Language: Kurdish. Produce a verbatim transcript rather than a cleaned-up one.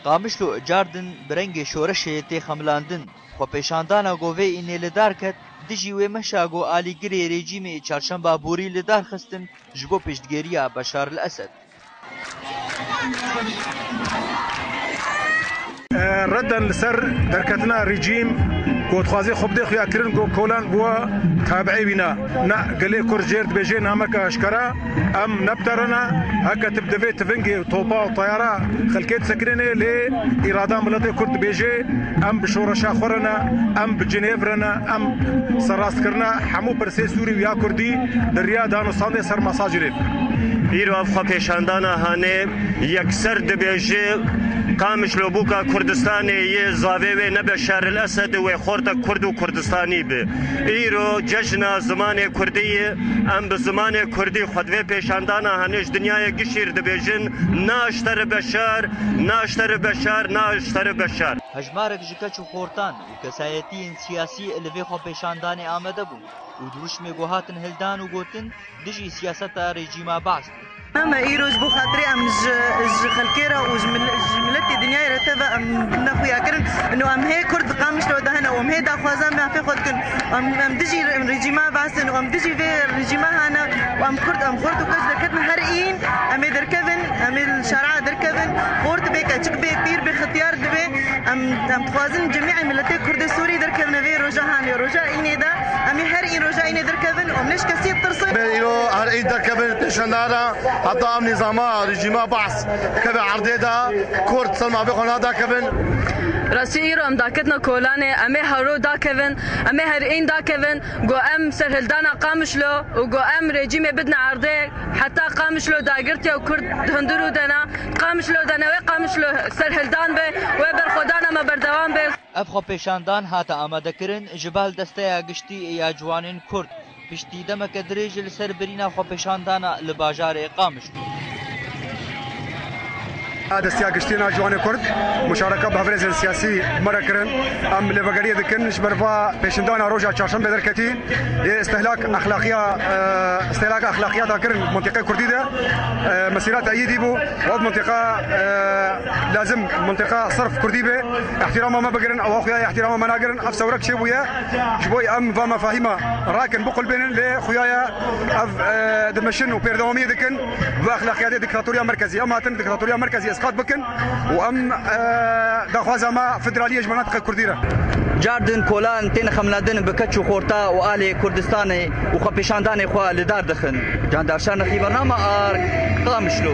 Qamişlo cardin bi rengê şoreşê tê xemilandin. Xwepêşandana ku vê înê li dar ket, dijî wê meşa ku alîgirê rejîmê Çarşemba Borî li dar xistin, ji bo piştgiriya Beşar el Esed. Redden li ser derketina rejîm ku dixwaze xwe bidê xuyakirin ku kolan bû tabi'ê wî ne. Ne, gelê Kurd jêr dibêje nameke eşkera, em ne bi te re ne, heke tu bi devê tivingê û topa û teyara xelkê disekinêne, lê îrada miletê Kurd dibêje, em bi şoreşa xwe re ne, em bi Cinêv re ne, em serrastkirina hemû pirsê Sûrî û ya Kurdî di riya danûstandê ser masa Cinêv. Îro ev xwepêşandana hanê yekser dibêje, Qamişlo bûka Kurdistanê yê, zavê wê ne Beşar el Esed, wê xortek Kurd û Kurdistanî bi. Îro cejna zimanê Kurdî ye, em bi zimanê Kurdî xwe di vê pêşandana hanê ji dinyayê gişî re dibêjin, na ji te re Beşar, na ji te re Beşar, na ji te re Beşar. Hejmarek ji keç û xortan û kesayetiyên siyasî li vê xwepêşandanê amade bûn û dirûşmê ku hatin hildan û gotin, dijî siyaseta rejîma Baas. Me îro ji bo xatirê em ji, ji xelkê re û ji mil-, ji miletê dinyayê re teve em ne xuya kirin. Ino em hê Kurd di Qamişlo de hene û em hê daxwaza me fê xwe dikin. Em, em dijî re-, rejîma Baas in û em dijî vê rejîma hane û em Kurd, em xort û keç derketin her în em ê derkevin, em ê li şara derkevin. Xort bê, keçik bê, pîr bê, xetiyar dibê. Em, em dixwazin cemî miletê Kurdê Sûrî derkevine vê roja hanê. Roja înê de em ê her în roja înê derkevin û em ne ji kesî tirsin. Bê îro her în derkevin pêşendana heta em nîzama rejîma Baas keve erdê de Kurd ser mafê xwe nadakevin. Rastî îro em daketina kolanê, em ê hero dakevin, em ê her în dakevin, ku em serhildana Qamişlo û ku em rejîmê bidine erdê, heta Qamişlo dagirtiye û Kurd di hundir û dena, Qamişlo de ne wê Qamişlo serhildan be, wê berxwedana me berdewam be. Ev xwepêşandan hate amadekirin ji bal Desteya Giştî ya Ciwanên Kurd, piştî demeke dirêj li ser birîna xwepêşandana li bajarê Qamişlo. Desteya Giştî ya Ciwanên Kurd muşareka bi hevrêzên siyasî me re kirin. Em lêvegeriyê dikin ji ber va pêşindana roja çarşembê derketî. Yê istehlak exlaqiya, e, istehlak exlaqiyata kirin mintîqê Kurdî de, e, mesîra teyîdî bû. Ev mintîqa, e, lazim mintîqa sirf Kurdî be. Îhtîrama me bigirin, ew xuya îhtîrama me nagirin. Ev sewrek çêbûye. Ji bo em va mefahîma rakin biqulbênin, lê xuya ye ev, e, dimeşin û pêrdewamiyê dikin. Bi exlaqiyatê diktatoriya merkezî. Em hatin diktatoriya merkezî isqat bikin û em, e, daxwaza me federaliyê ji manatika Kurdî re. Cardin kolan tên xemlandin bi keç û xorta û alê Kurdistanê û xwepêşandanê xwe li dar dixin. Candar Şanexî, bernama Ark, Qamişlo.